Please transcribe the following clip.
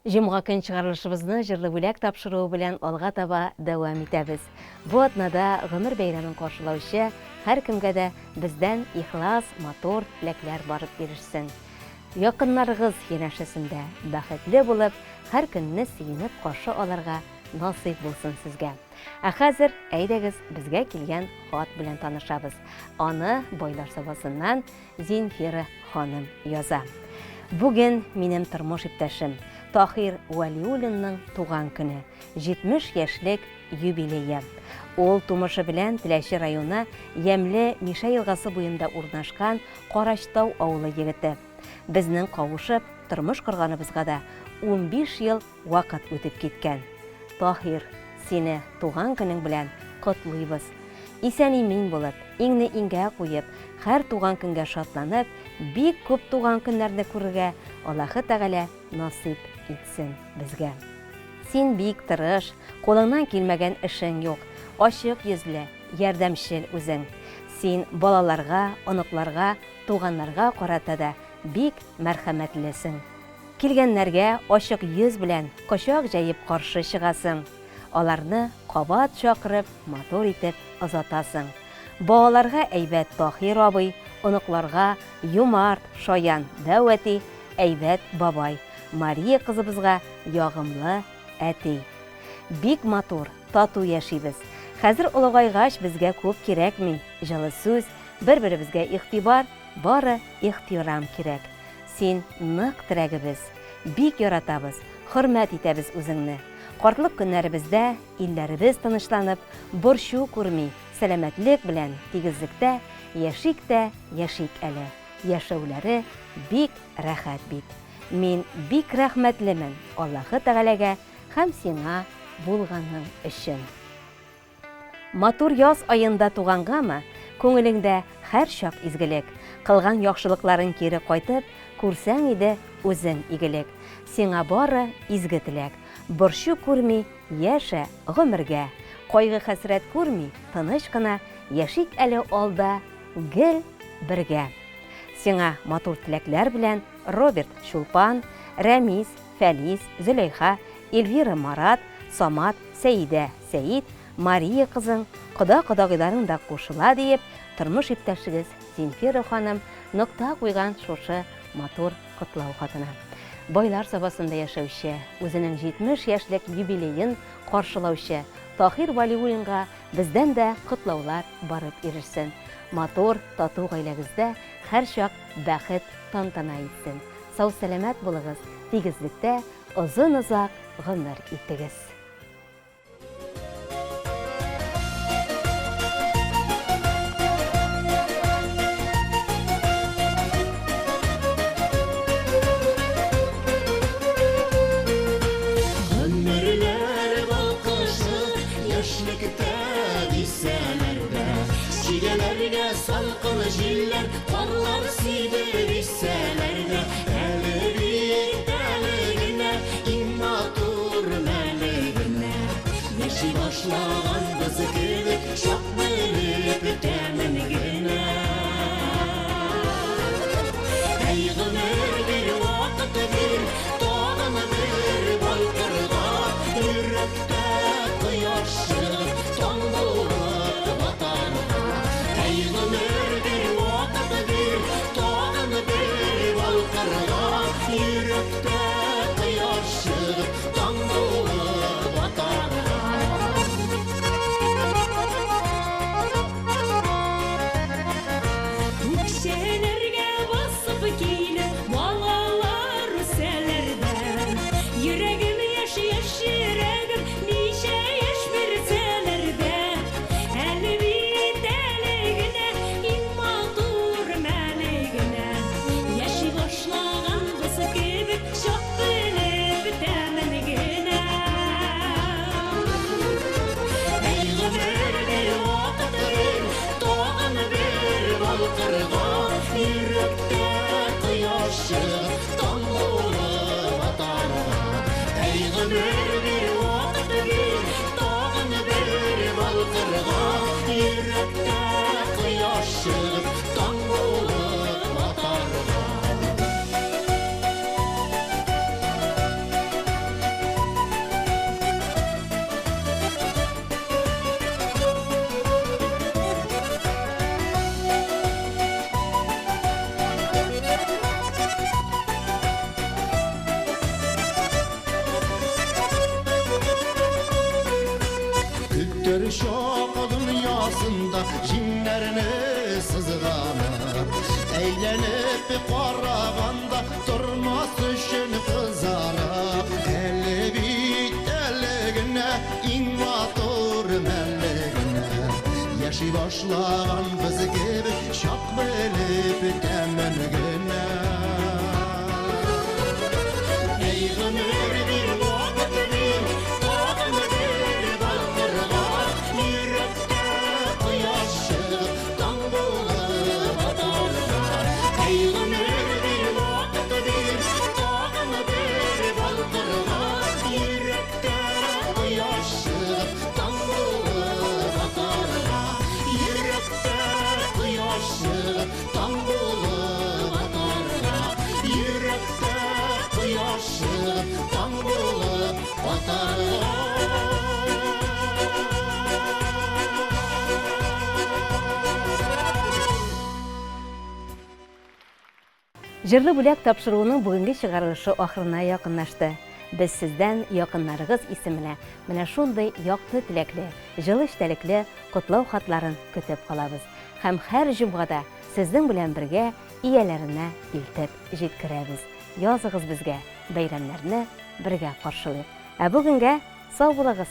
Җомга көн чыгарылышыбызны җырлы бүләк тапшыруы белән алга таба дәвам итәбез. Бу атнада гомер бәйрәмен каршылаучы һәркемгә дә бездән ихлас, матур теләкләр барып ирешсен. Якыннарыгыз янәшәсендә бәхетле булып, һәр көнне сөенеп каршы алырга насыйп булсын сезгә. Ә хәзер, әйдәгез, безгә килгән хат белән танышабыз. Аны Байлар Сабасыннан Зинфира ханым яза. Бүген минем тормыш иптәшем Таһир Вәлиуллинның туган көне, 70 яшьлек юбилее. Ул тумышы белән Теләче районы Ямьле Мишә елгасы буенда урнашкан Карачтау авылы егете. Безнең кавышып, тормыш корганыбызга да 15 ел Вакыт үтеп киткән. Таһир, сине туган көнең белән котлыйбыз. Исән-имин булып, иңне иңгә куеп, һәр туган көнгә шатланып, бик күп туган көннәрне күрергә Аллаһы Тәгалә насыйп итсен безгә. Син бик тырыш, кулыңнан килмәгән эшең юк, ачык йөзле, ярдәмчел үзең. Син балаларга, оныкларга, туганнарга карата да бик мәрхәмәтлесең. Килгәннәргә ачык йөз белән, кочак җәеп каршы чыгасың. Аларны кабат чакырып, матур итеп озатасың. Балаларга әйбәт Таһир абый, оныкларга юмарт, шаян дәү әти, әйбәт бабай, Мария кызыбызга ягымлы әти. Бик матур, тату яшибез. Хәзер олыгайгач безгә күп кирәкми, җылы сүз, бер-беребезгә игътибар, бары ихтирам кирәк. Син нык терәгебез. Бик яратабыз, хөрмәт итәбез үзеңне. Картлык көннәребездә илләребез тынычланып, борчу күрми, сәламәтлек белән тигезлектә яшик тә яшик әле. Яшәүләре бик рәхәт бит. Мин бик рәхмәтлемен Аллаһы Тәгаләгә һәм сиңа булганың өчен. Матур яз аенда тугангамы, күңелеңдә һәрчак изгелек. Кылган яхшылыкларың кире кайтып, күрсәң иде үзең игелек. Сиңа бары изге теләк. Борчу күрми яшә гомергә. Кайгы-хәсрәт күрми тыныч кына яшик әле алда гел бергә. Сиңа матур теләкләр белән Роберт Чулпан, Рәмис, Фәлис, Зөләйха, Эльвира Марат, Самат, Сәидә, Сәид, Мария кызың, кода-кодагыйларың да кушыла, диеп, тормыш иптәшегез Земфира ханым нокта куйган шушы матур котлау хатына. Байлар Сабасында яшәүче, үзенең 70 яшьлек юбилеен каршылаучы Таһир Вәлиуллинга бездән дә котлаулар барып ирешсен. Матур, тату гаиләгездә һәрчак бәхет тантана итсен. Сау-сәламәт булыгыз, тигезлектә озын-озак гомер итегез. Гомерләр балкышы яшьлектә дисәләр дә, Чигәләргә салкын җилләр, карлар сибеп исәләр дә, Әле бит әле генә иң матур мәле генә. Яши башлаганбыз кебек, чак белеп тәмен генә. Әй, гомер бир, вакыт бир, тагын бер балкырга, Йөрәктә кояш чыгып, таң булып батарга. Әй, гомер бир, вакыт бир, Әйләнеп караганда тормас өчен кызара. Әле бит әле генә иң матур мәле генә. Яши башлаган без кебек чак белеп тәмен генә. Әй гомер бир, вакыт бир, тагын бер балкырга. Йөрәктә кояш чыгып, таң булып атарга. Әй гомер бир, вакыт бир, тагын бер балкырга. Йөрәктә кояш чыгып, таң булып атарга. Йөрәктә кояш чыгып, таң булып атарга. Йөрәктә кояш чыгып, таң булып атарга. Җырлы бүләк тапшыруының бүгенге чыгарылышы ахырына якынлашты. Без сездән якыннарыгыз исеменә менә шундый якты теләкле, җылы эчтәлекле котлау хатларын көтеп калабыз һәм һәр җомгада сезнең белән бергә ияләренә илтеп җиткерәбез. Языгыз безгә, бәйрәмнәрне бергә каршылыйк. Ә бүгенгә сау булыгыз!